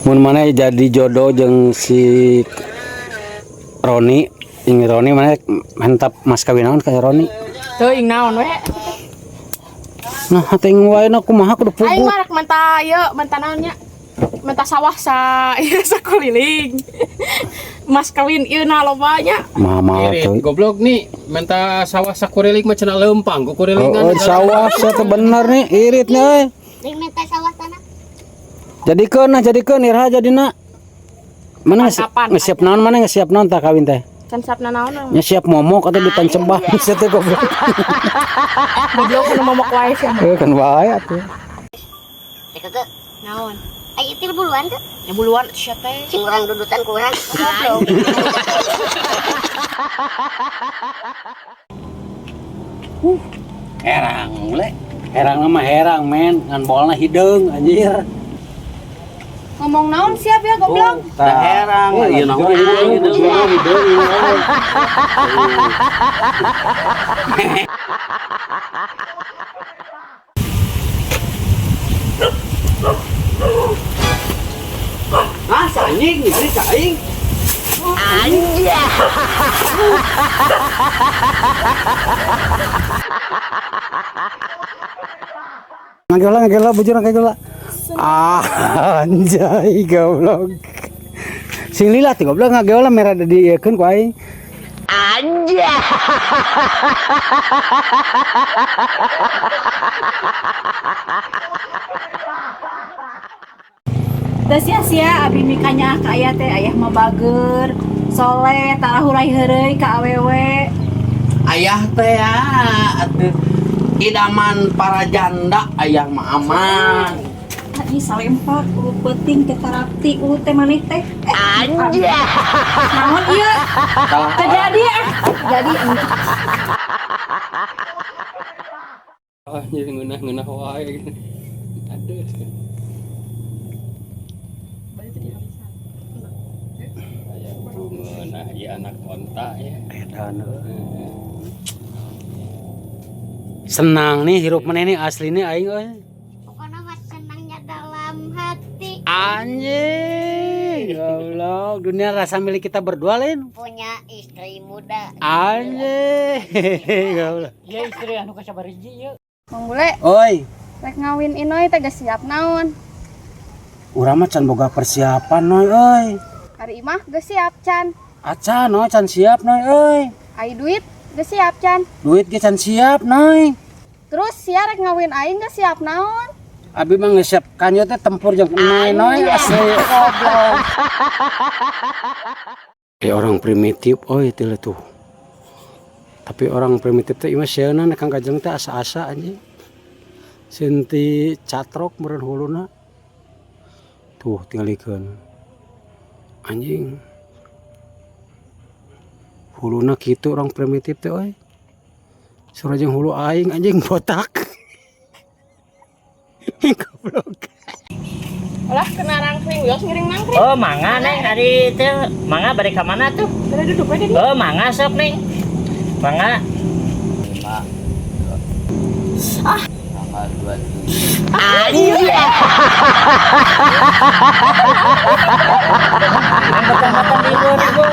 Mun mana jadi jodoh jeung si Roni, jeung Roni mana mantap mas kawin naon ka Roni. Teuing naon we. Nah, teuing wae na kumaha kudu Aing puguh. mah rek menta ieu, menta naon nya? Menta sawah sa ieu sakuliling. Mas kawin ieu na loba nya. Mama Irit, tuh. goblok nih, menta sawah sakurilik mah cenah leumpang, kukurilingan. Oh, sawah saya teh bener nih, irit nih euy. Ring minta sawah tanah. Jadikeun nah, jadikeun iraha jadina. Mana Kapan? ngesiap naon, mana ngesiap naon tah kawin teh? Can siapna naon we. Nya siap momok atau ditancebah sia teh goblok. Goblok kudu momok wae sia. Eh kan wae atuh. Teh keke. Naon? Ai itil buluan tuh. Ya buluan sia teh. Sing urang dudutan ku urang. Goblok. Herang ule. Herang mah herang men, ngan bolna hideung anjir. Ngomong naon siap ya goblok? Tah herang, ieu naon, hideung, hideung. hideung, hideung. Ah, anjing, istri aing. Ngagela ngagela bujur ngagela. Ah, anjay goblok. Sing lila teh goblok ngagela merah di ieukeun ku aing. Teu sia-sia abi mikanya ka ayah teh, ayah mah bager, soleh, tara hurai heureuy ka awewe. Ayah teh ya, atuh idaman para janda ayah mah aman. Ih, salempak ulu peuting teh tarapti ulu teh maneh teh. Anjay. Naon ieu? Terjadi ah. Jadi Ah, jadi ngeunah-ngeunah wae. Aduh. Aya kudu ngeunah ieu anak onta ya. Edan euy. Senang nih hirup maneh nih asli nih aing euy. Pokoknya mah senangnya dalam hati. Anjing, goblok. Dunia rasa milik kita berdua lain. Punya istri muda. Anjing, goblok. Ya istri anu kasabariji ieu. Mang Bule, Oi, rek ngawin Inoy teh geus siap naon? urang mah can boga persiapan noy euy. Ari imah geus siap can. Acan noy can siap noy euy. Ai duit geus siap can. Duit ge can siap noy. Terus sia rek ngawin aing geus siap naon? Abi mah geus siap kanyo teh tempur jeung noy noy asli. Goblok. Kayak orang primitif oi teh tuh. Tapi orang primitif teh ieu mah sieuna Kang Kajeng teh asa-asa anjing. Senti catrok meureun huluna. Tuh tingalikeun. Anjing. Huluna kitu orang primitif teh euy. Surah jeung hulu aing anjing botak. Goblok. Ulah kena rangkring, wios ngiring nangkring. Oh, mangga Neng, ari teh mangga bari ka mana tuh? Udah duduk aja dia. Oh, mangga sok Neng. Mangga. Tanggal 27. Neng betul-betul ribu-ribu.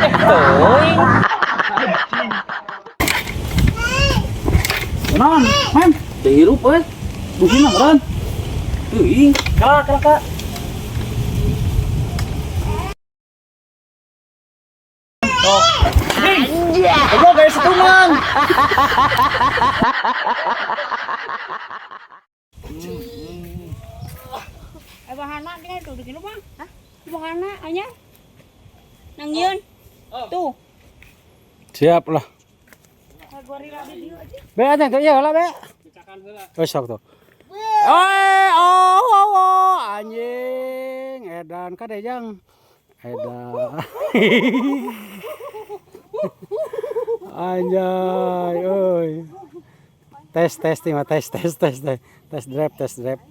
Eh, teuing. Non, men, teu hirup euy. Busina meureun. Teuing, kalah kalah ka. Goblok gaya setungan. Bahana dia tuh di bang. Hah? Bahana anya. Nangieun. Tuh. Siap lah. Be atuh teh ieu lah be. Oh sok tuh. Oi, oh, oh, oh, anjing, edan kade jang. Edan. Anjay, euy. Tes tes nih mah tes tes tes tes tes drive tes drive.